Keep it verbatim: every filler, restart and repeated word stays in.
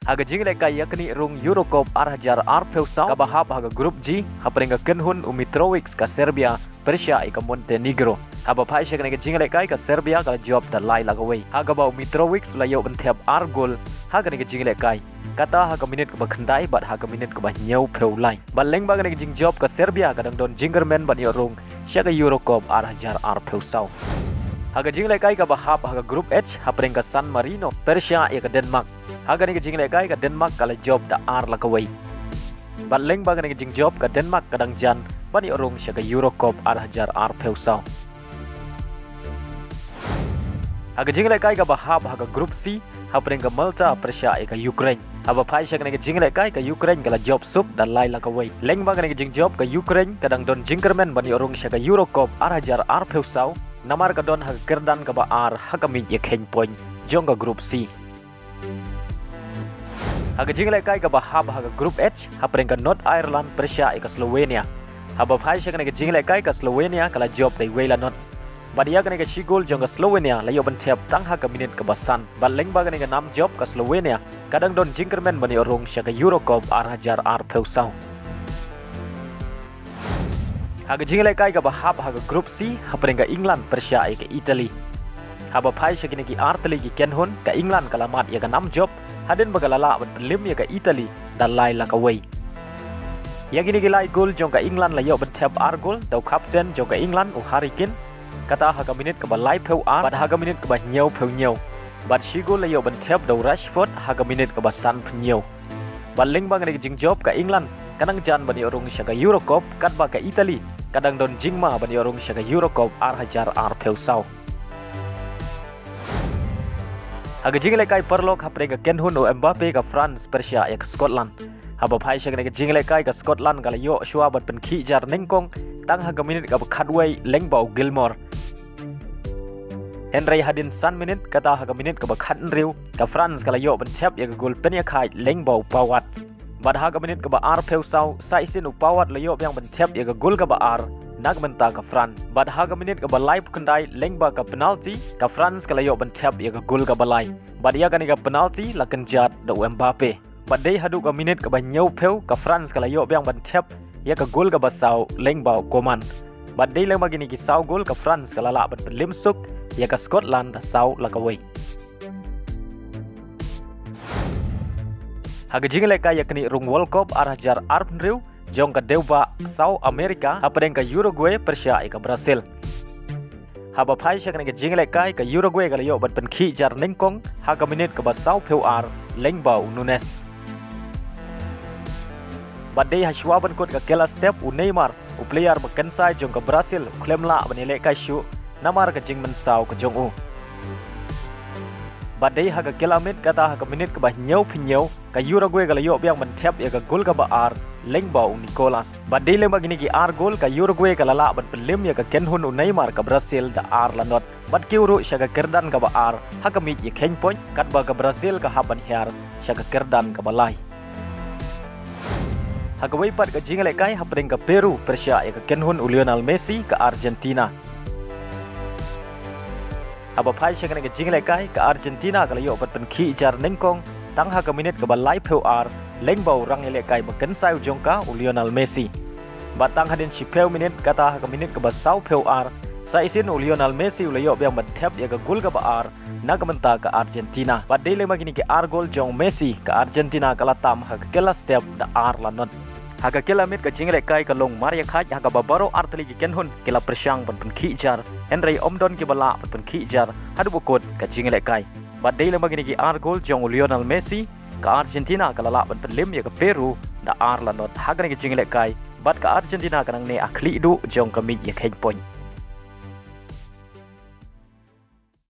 Ha ka jinglehkai ïa kane ka rung Euro Cup ar hajar arphew saw kaba hap ha ka Group G, hapdeng ka kynhun u Mitrovic ka Serbia pyrshah ïa ka Montenegro. Haba phai sha kane ka jinglehkai ka Serbia ka la jop da lai la kawei, ha kaba u Mitrovic u la ïoh ban thep ar gol ha kane ka jinglehkai, kata ha ka minit kaba khyndai bad ha ka minit kaba hynñiewphew lai. Bad lyngba kane ka jingjop ka Serbia ka dang don jingkyrmen ban ïoh rung sha ka Euro Cup ar hajar arphew saw. Ha ka jinglehkai kaba hap ha ka Group H, hapdeng ka San Marino pyrshah ïa ka Denmark. Ha kane ka jinglehkai ka Denmark ka la jop da ar la kawei. Bad lyngba kane ka jingjop ka Denmark ka dang jan ban ïoh rung sha ka Euro Cup ar hajar arphew saw. Ha ka jinglehkai kaba hap ha ka Group C, hapdeng ka Malta pyrshah ïa ka Ukraine. Haba phai sha kane ka jinglehkai ka Ukraine ka la jop suk da lai la kawei. Lyngba kane ka jingjop ka Ukraine ka dang don jingkyrmen ban ïoh rung sha ka Euro Cup ar hajar arphew saw, namar ka don ha ka kyrdan kaba ar ha ka miej ïakheiñ point jong ka Group C. Ha ka jinglehkai kaba hap ha ka Group H, hapdeng ka North Ireland pyrshah ïa ka Slovenia. Haba phai sha kane ka jinglehkai ka Slovenia ka la jop da iwei la not. Bad ïa kane ka shi gol jong ka Slovenia la ïoh ban thep tang ha ka minit kaba san. Bad lyngba kane ka nam jop ka Slovenia ka dang don jingkyrmen ban ïoh rung sha ka Euro Cup ar hajar arphew saw. Ha ka jinglehkai kaba hap ha ka Group C, hapdeng ka England pyrshah ïa ka Italy. Haba phai sha kine ki ar tylli ki kynhun, ka England ka la mad ïa ka nam jop hadien ba ka la lah ban pynlem ïa ka Italy da lai la kawei. Ïa kine ki lai gol jong ka England la ïoh ban thep ar gol da u kapten jong ka England u Harry Kane, kata ha ka minit kaba laiphew ar bad ha ka minit kaba hynñiewphew hynñiew. Bad shi gol la ïoh ban thep da u Rashford ha ka minit kaba sanphew hynñiew. Bad lyngba kane ka jingjop ka England ka nang jan ban ïoh rung sha ka Euro Cup, katba ka Italy ka dang don jingma ban ïoh rung sha ka Euro Cup ar hajar arphew saw. Ha ka jinglehkai paralok, hapdeng ka kynhun u Mbappe ka France pyrshah ïa ka Scotland. Haba phai sha kane ka jinglehkai ka Scotland ka la ïoh shuwa ban pynkhih jar nyngkong tang ha ka minit kaba khatwei lyngba u Gilmour. Hynrei hadien san minit, kata ha ka minit kaba khathynriew, ka France ka la ïoh ban thep ïa ka gol pynïakhaid lyngba u Pavard. Bad ha ka minit kaba arphew saw, sa shisien u Pavard la ïoh biang ban thep ïa ka gol kaba ar na ka bynta ka France. Bad ha ka minit kaba laiphew khyndai lyngba ka penalty, ka France ka la ïoh ban thep ïa ka gol kaba lai. Bad ïa kane ka penalty la kynjat da u Mbappe. Bad dei haduh ka minit kaba hynñiewphew ka France ka la ïoh biang ban thep ïa ka gol kaba saw lyngba u Coman. Bad dei lyngba kine ki saw gol ka France ka la lah ban pynlem suk ïa ka Scotland da saw la kawei. Ha ka jinglehkai ïa kane ka rung World Cup ar hajar arphew hynriew jong ka dewbah South America, hapdeng ka Uruguay pyrshah ïa ka Brazil. Haba phai sha kane ka jinglehkai ka Uruguay ka la ïoh ban pynkhih jar nyngkong ha ka minit kaba sawphew ar lyngba u Nunes. Bad dei ha shuwa ban kut ka kylla step u Neymar, u player ba kynsai jong ka Brazil, u khlem lah ban ïalehkai shuh namar ka jingmynsaw ka jong u. Bad dei ha ka kylla miet, kata ha ka minit kaba hynñiewphew hynñiew, ka Uruguay ka la ïoh biang ban thep ïa ka gol kaba ar lyngba u Nicolas. Bad dei lyngba kine ki ar gol ka Uruguay ka la lah ban pynlem ïa ka kynhun u Neymar ka Brazil da ar la not. Bad kiew ruh sha ka kyrdan kaba ar ha ka miej ïakheiñ point, katba ka Brazil ka hap ban hiar sha ka kyrdan kaba lai. Ha kawei pat ka jinglehkai, hapdeng ka Peru pyrshah ïa ka kynhun u Lionel Messi ka Argentina. Haba phai sha kane ka jinglehkai ka Argentina ka la ïoh ban pynkhih jar nyngkong tang ha ka minit kaba laiphew ar lyngba u rangïalehkai ba kynsai u jong ka u Lionel Messi. Bad tang hadien shiphew minit, kata ha ka minit kaba sawphew ar, sa shisien u Lionel Messi u la ïoh biang ban thep ïa ka gol kaba ar na ka bynta ka Argentina. Bad dei lyngba kine ki ar gol jong u Messi ka Argentina ka la tam ha ka kylla step da ar la not. Ha ka kylla miet ka jinglehkai ka long marïakhait ha kaba baroh ar tylli ki kynhun ki la pyrshang ban pynkhih jar, hynrei ym don kiba lah ban pynkhih jar haduh ba kut ka jinglehkai. Bad dei lyngba kine ki ar gol jong u Lionel Messi ka Argentina ka la lah ban pynlem ïa ka Peru da ar la not ha kane ka jinglehkai. Bad ka Argentina ka nangne ha khlieh duh jong ka miej ïakheiñ point.